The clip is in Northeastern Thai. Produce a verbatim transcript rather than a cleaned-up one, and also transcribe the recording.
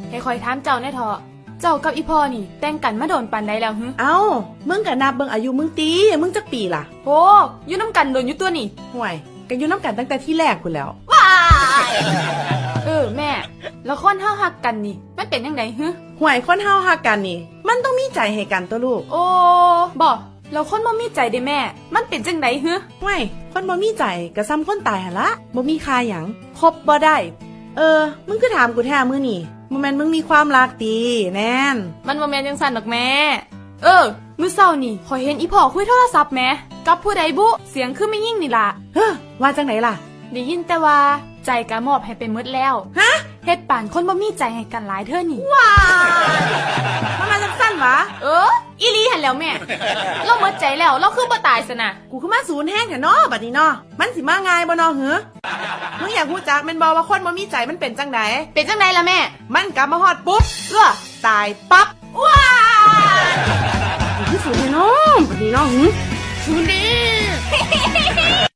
ให้ข้อยถามเจ้าแหน่เถาะ เจ้ากับอีพ่อนี่แต่งกันมาโดนปานใดแล้วหึ เอ้า มึงก็นับเบิ่งอายุมึงติ มึงจักปีล่ะ โห อยู่นำกันโดนอยู่ตั๊วนี่ ห่วย ก็อยู่นำกันตั้งแต่ทีแรกพู้นแหล้ว ว้าย เออแม่ แล้วคนเฮาฮักกันนี่ มันเป็นจั่งใดหึ ห่วย คนเฮาฮักกันนี่ มันต้องมีใจให้กันตั๊วลูก โอ้ บ่ แล้วคนบ่มีใจเด้แม่ มันเป็นจั่งใดหึ ห่วย คนบ่มีใจก็ส่ำคนตายหั่นละ บ่มีค่าหยัง คบบ่ได้ เออ มึงคือถามกูแท้มื้อนี้ บ่แม่นมึงมีความรักติ แนน มันบ่แม่นจั่งซั้นดอกแม่ เออ มื้อเช้านี่ข้อยเห็นอีพ่อคุยโทรศัพท์แหม กับผู้ใดบุ เสียงคือแม่หญิงนี่ล่ะ เฮ้อ ว่าจั่งใดล่ะ ได้ยินแต่ว่าใจก็มอบให้ไปหมดแล้ว ฮะ เฮ็ดปานคนบ่มีใจให้กันหลายเด้อนี่ ว้าย มันว่าจั่งซั้นหวา เออ อีหลีหั่นแหล้วแม่ ลาวหมดใจแล้ว ลาวคือบ่ตายซะนะ กูคือมาสูนแฮงแท้น้อ บัดนี้น้อ มันสิมาง่ายบ่น้อหึ มึงอยากฮู้จักแม่นบ่ว่าคนบ่มีใจมันเป็นจั่งใด เป็นจั่งใดล่ะแม่ มันกลับมาฮอดปุ๊บ เอื้อ ตายปั๊บ ว้าย กูคือสูนแท้น้อ บัดนี้น้อหึ สูนเด้